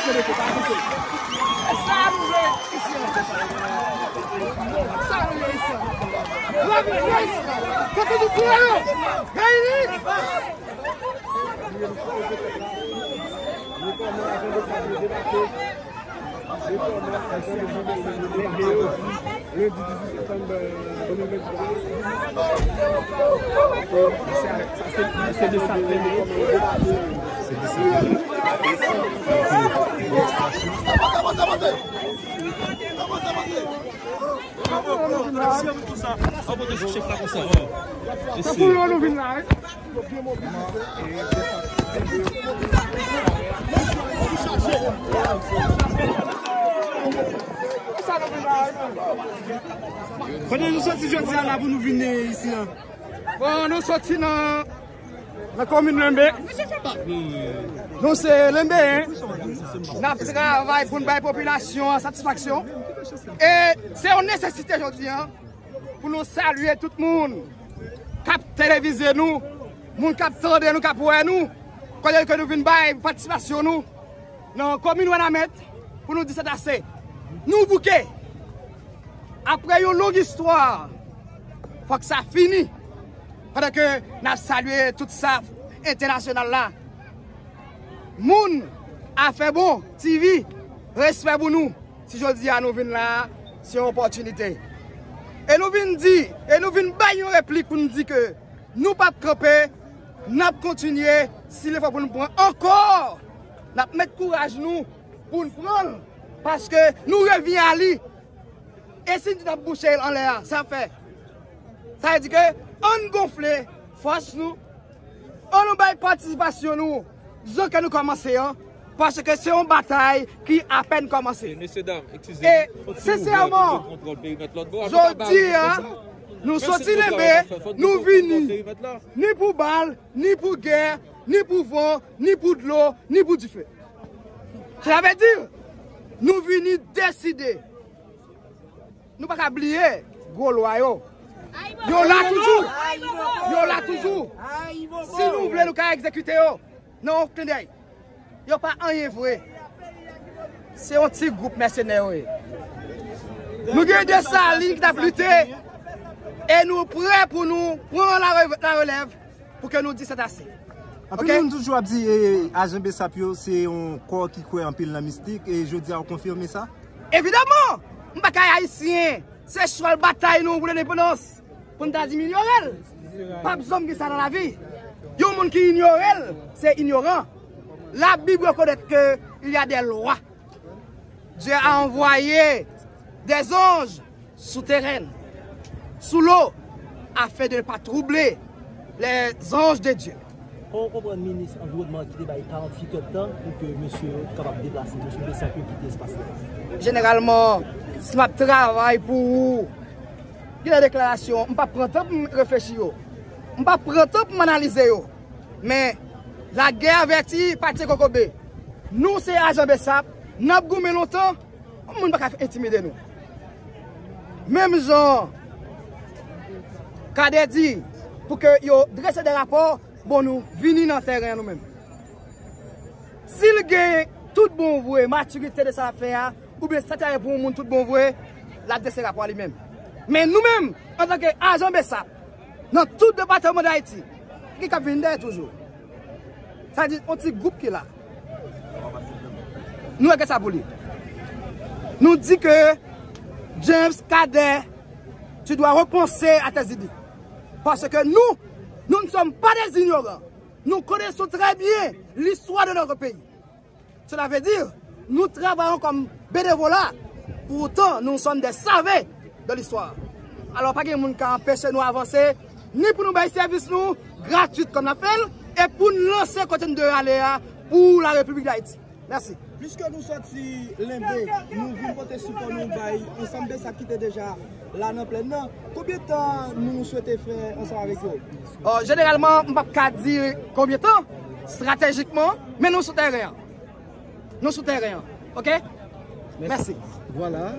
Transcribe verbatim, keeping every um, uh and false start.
E sa nou vle isi an. Sa nou vle isi an. Lave Moyiz. Kote nou pran yo? Reyini. Lendi dizuit septanm de mil venntwa. Se de sa. Sa pou nou vin la, wi. Kote nou soti jodi a la pou nou vin isi a? Bon, nou soti nan, nan komin Lenbe. Nou se Lenbeyen. N ap travay pou n bay popilasyon an satisfaksyon. E se yon nesesite jodi a pou nou salye tout moun k ap televize nou, moun k ap tande nou, k ap wè nou, kote ke nou vin bay patisipasyon nou nan komin Wanament pou nou di sètase. Nou bouke. Apre yon long istwa, fòk sa fini. Pandan ke n ap salye tout staf entènasyonal la, moun afè bon, T V, respè pou nou. Si jodi a nou vin la, se yon opòtinite. E nou vin di, e nou vin bay yon replik pou nou di ke nou p ap kanpe, n ap kontinye, si l fò pou nou pran ankò, n ap met kouraj nou pou n pran l, paske nou revyen a li. E si n di n ap bouche l anlè a, sa ap fè. Sa vle di ke ann gonfle fòs nou, ann nou bay patisipasyon nou, jan ke nou kòmanse an, paske se yon batay ki apèn kòmanse. E mesye dam, eskize, e sensèman, jodi a, nou soti Lenbe, nou vini, ni pou bal, ni pou gè, ni pou van, ni pou dlo, ni pou dife. Sa vle di, nou vini deside. Nou pa ka bliye gwo lwa yo. Yo la toujou. Yo la toujou. Si nou vle, nou ka egzekite yo. Nan yon klendèy. Yo pa anyen vre. Se yon ti gwoup mèsenè yo ye. Nou gen Desalin ki t ap lite. E nou prè pou nou pran la re-, la relèv pou ke nou di sètase. Anpil moun toujou ap di, e, ajan BSAP yo se yon kò ki kwè anpil nan mistik, e jodi a w konfime sa? Evidaman! M pa ka Ayisyen, se chwal batay nou pou lendepandans. Pou n ta di m inyore l. P ap janm gen sa nan lavi. Yon moun ki inyore l, se inyoran. La Bible reconnaît que il y a des lois. Dieu a envoyé des anges souterraines, sous l'eau, afin de ne pas troubler les anges de Dieu. Kòman w konprann minis anviwònman an ki te bay karanntuit èdtan pou ke mesye yo kapab deplase, mesye BSAP yo kite espas la? Jeneralman, si m ap travay pou ou, gen de deklarasyon, m p ap pran tan pou m reflechi yo. M p ap pran tan pou m analize yo. Men, lagè avèti pa tye kokobe. Nou se ajan BSAP, n ap goumen lontan, moun pa ka entimide nou. Menm jan Kadè di pou ke yo drese de rapò, bon, nou vini nan tèren an nou menm. Si l gen tout bon vre matirite de sa l ap fè a, oubyen sa t ap fè pou yon moun tout bon vre, l ap drese rapò a li menm. Men nou menm, antanke ajan BSAP, nan tout depatman d Ayiti, gen k ap vin dèyè toujou. Sa di, yon ti gwoup ki la. Nou regle sa pou li. Nou di ke James Cadet, tu dois repenser à tes idées. Parce que nous, nous ne sommes pas des ignorants. Nous connaissons très bien l'histoire de notre pays. Cela veut dire, nous travaillons comme bénévolat. Pourtant, nous sommes des savants de l'histoire. Alò, pa gen moun ka anpeche nou avanse, ni pou nou bay sèvis nou gratwit kòm n ap fè l, e pou n lanse kote n dwe ale a pou la Repiblik d Ayiti. Mèsi. Piske nou sòti Lenbe, nou vin pote sipò nou bay ansanm de sa ki te deja la nan plèn nan. Konbyen tan nou swete fè ansanm avèk yo? Ò, jeneralman, m p ap ka di konbyen tan, estratejikman, men nou sou tèren an. Nou sou tèren an, oke? Mèsi. Vwala,